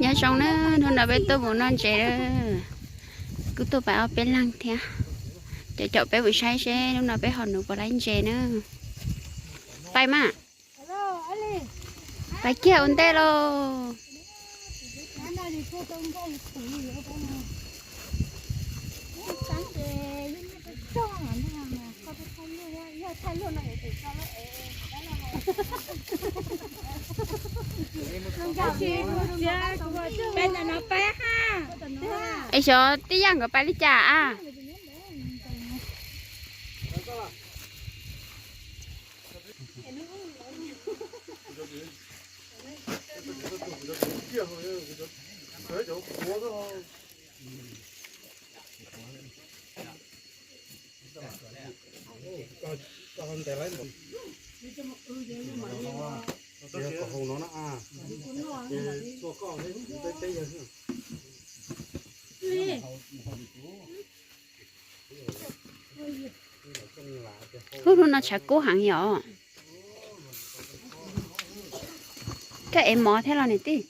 Nyob zoo na, hnub no peb tuaj mus noj ntses lawm. Kuj tuaj pais ob peb leeg thiab. Caum caum peb mus saib seb hnub no peb ho nuv puas laib ntses na. Pais mas. Pais kiag ua ntej lauj. Es xyov tib yaj nkawd pais li cas a? Hub, hnub no tshav kub heev yom. Koj ev mov thiab los niam tij?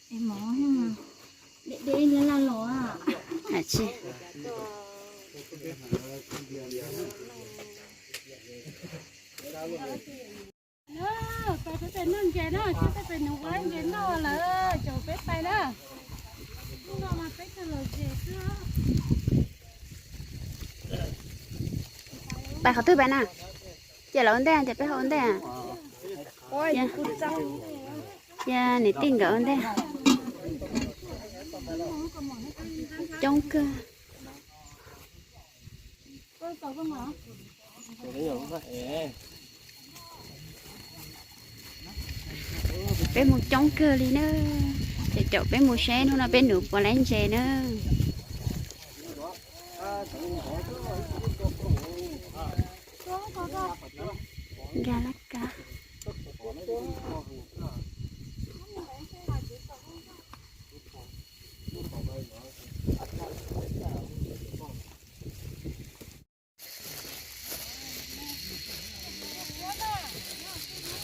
Pais peb pais noj ntses na, seb peb pais nuv ua ntses noj lawm caum peb pais na. Hnub no mas peb tug lom zem xwb. Pais qhov twg pais na? Ces lawv ua ntej ces peb ho ua ntej. Cia niam tij nkawd ua ntej. Coob kawg. Peb mus coob kawg li na. Ces caum peb mus seb hnub no peb nuv puas laib ntses na. Nkag laj kab.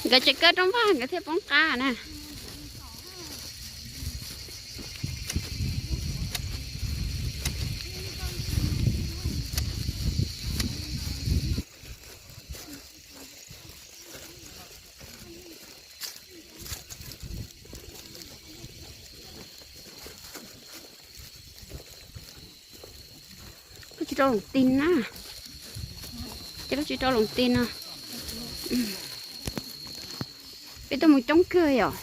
Nkawd tsis kaw rooj vag nkawd thiaj poob qab na. Koj tsis rau loo ti na. Ces koj tsis rau loo ti no. Peb tuaj mus coob kawg yom.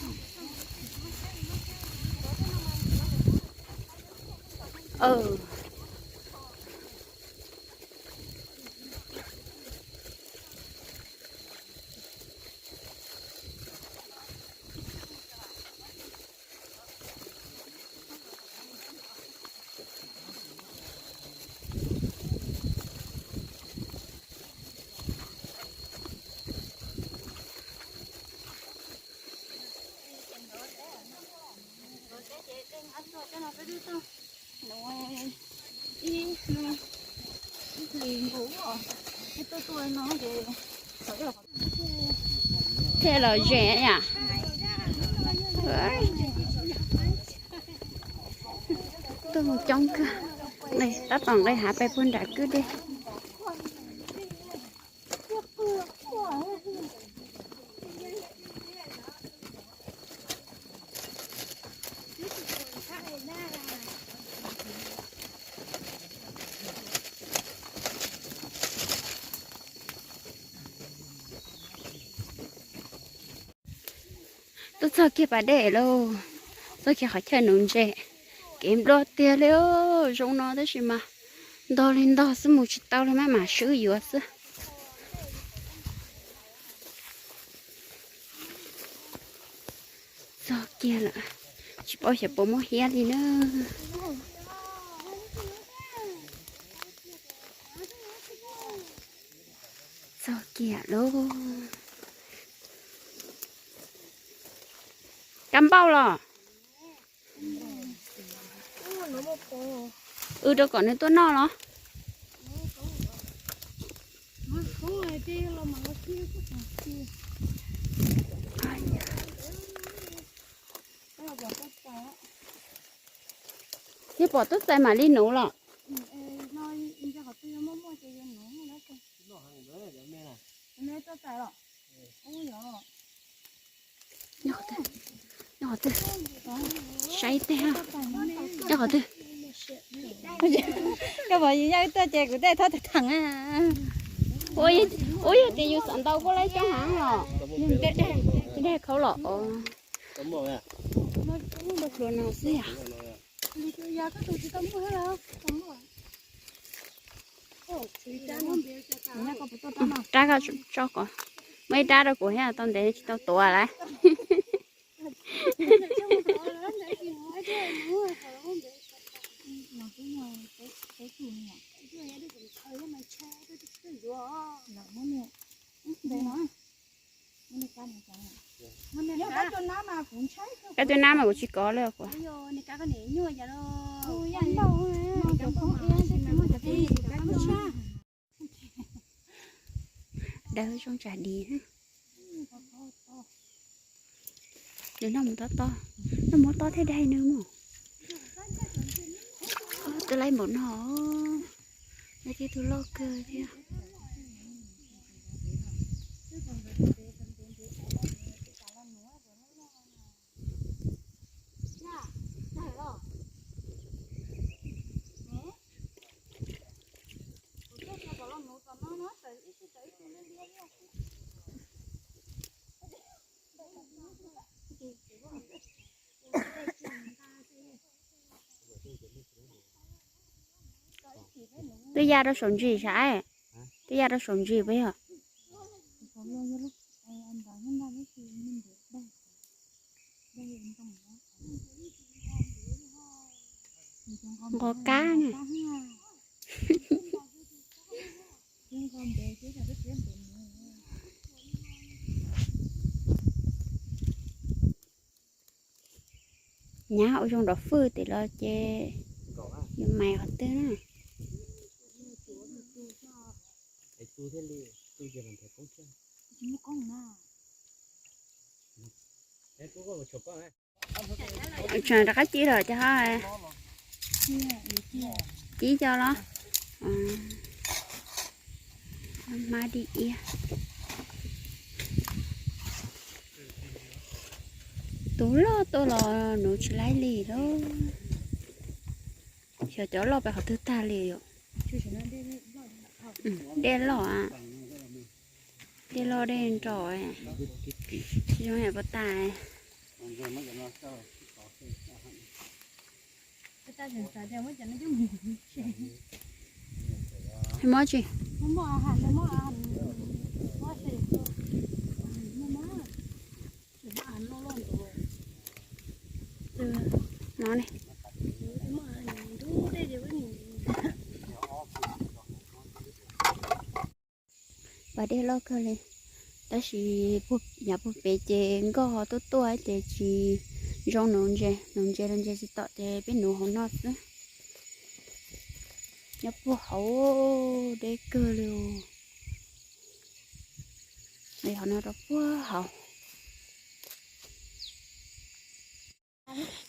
Thiaj los ze yam. Tuaj mus coob kawg. Tab tom nqis hav pais puag nram kwj dej. Tuaj txog kiag pas dej lauj, txog kiag qhov chaw nuv ntses. Kev nplua tiag li, zoo no tab sis mas ntog li ntog xwb, mus tsis tau li, maj mam swb yuav xwb. Txog kiag lawm, tsis paub xyov puas muaj hiab li na. Txog kiag lauj. Kab npauj los? Wb rau kom nws tuaj noj los? Thiab pom tub txais mam li nuv los. Nyob qhov twg? Saib ib teg. Nyob qhov twg? Koj pom yus nyob ib tug ces kuv tej thob tag theem. Ua yog tias yus xav ntau puab laib coob heev los. Yog dag khauv los os. Hlua no xwb yom. Rab koj tso kom muaj ib rab rau kuv thiab, tau ntev tsis tau tuav lawm. Kab tub nab mas kuv tsis kov li kuv. Dawb zoo tsam dis. Nws noj mus tob tob, noj mus tob thiab dai nws mus. Twb laib npaum no, laib thiab tus loj kawg thiab. Twb ya rau saum ntsis sav, twb ya rau saum ntsis puas yog? Nqos kab na. Nyab ua zoo nrov fwj tim los ces yus mais qhov twg na. Tseem rov qab ci los cov ho. Ci cov los. Hmab di iab. Tus loj tuaj los nuv tsis laib li lauj. Xyov cov loj pes qhov twg tag li yom. Dej loj, dej loj dej nrog, zoo yam puas tas. Mob tsis? No ne. Pas dej loj kawg li, tab sis yav puag pem ces nkoj tuaj tuaj ces tsis zoo nuv ntses, nuv ntses los ntses tsis tom ces peb nuv hauv no xwb. Nyob puag hauv deb kawg li. Hauv no rau puag hauv.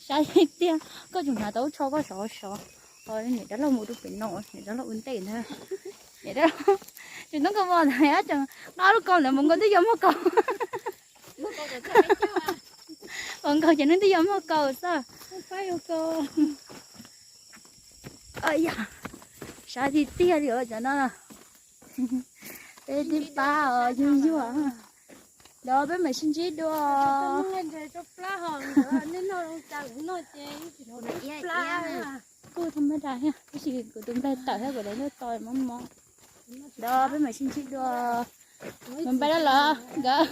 Saib tiag, koj tseem hnav tau tsho koj sov sov. Niam dab laug mus rau pem no, niam dab laug ua ntej ntag. Niam dab laug, tseem hnub koj mus ntawd tseem nqa lub kaus ntawd mus nkaus twb yuav muag kaus. Mus nkaus ces nws twb yuav muag kaus xwb. Yam, saib tiag tiag li os cov no. Peb tib pab os yuag yuag. Los peb mam sib ntsib dua. Kuj tham ma da thiab, tab sis kuv tus nplaig tawm thiab kuv daim ntuj to mob mob. Los peb mam sib ntsib dua. Mus npaj dab los nkawd.